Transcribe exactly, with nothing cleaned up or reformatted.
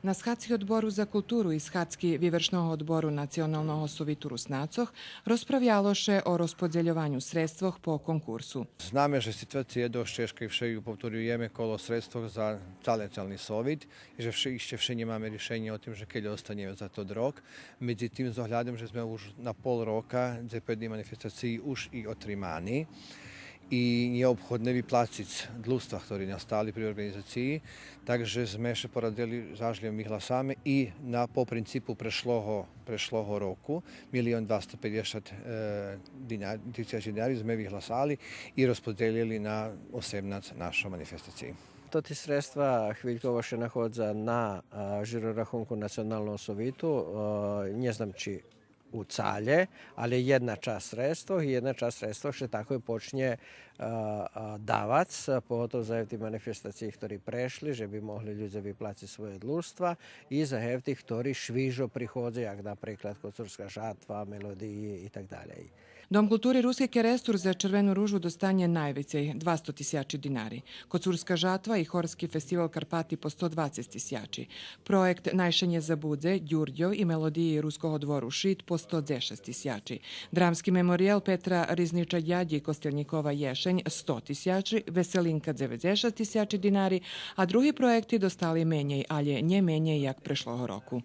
На схадзки Одбору за културу и схадзки Вивершного одбору Националного совиту Руснацох розправяло ше о розподзельованю средствох по конкурсу. Знаме же ситуация є досц чежка и вше ю повторюєме коло средствох за цали Национални совит, же вше, ище вше нємаме ришенє о тим же кельо останєме за тот рок. Медзитим, з оглядом же зме уж на пол рока дзепоєдни манифестациї уж и отримани, и нєобходне виплациц длуства хтори настали при орґанизациї, так же зме ше порадили заш лєм вигласаме и на, по принципу прешлого, прешлого року, милион двасто пейдзешат, е, дина-, тисячи динари зме вигласали и розподзелєли на осемнац нашо манифестациї. Тоти средства хвильково ше находза на, а, жирорахунку Националного совиту, а, нє знам чи у цалє, але єдна часц средствох и єдна часц средствох ше такой почнє, а, а, давац, поготов за гевти манифестациї хтори прешли, же би могли людзе виплациц свойо длуства, и за гевти хтори швижо приходза, як наприклад Коцурска жатва, Мелодиї и так далєй. Дом култури Руски Керестур за Червену ружу достанє найвецей, двасто тисячи динари. Коцурска жатва и Хорски фестивал Карпати по сто двацец тисячи. Проєкт Най ше нє забудзе, Дюрдьов и Мелодиї Руского двору Шид по сто дзешец тисячи. Драмски мемориял Петра Ризнича Дядї Костельникова єшень сто тисячи, Веселинка дзеведзешат тисячи динари, а други проєкти достали менєй, алє нє менєй як прешлого року.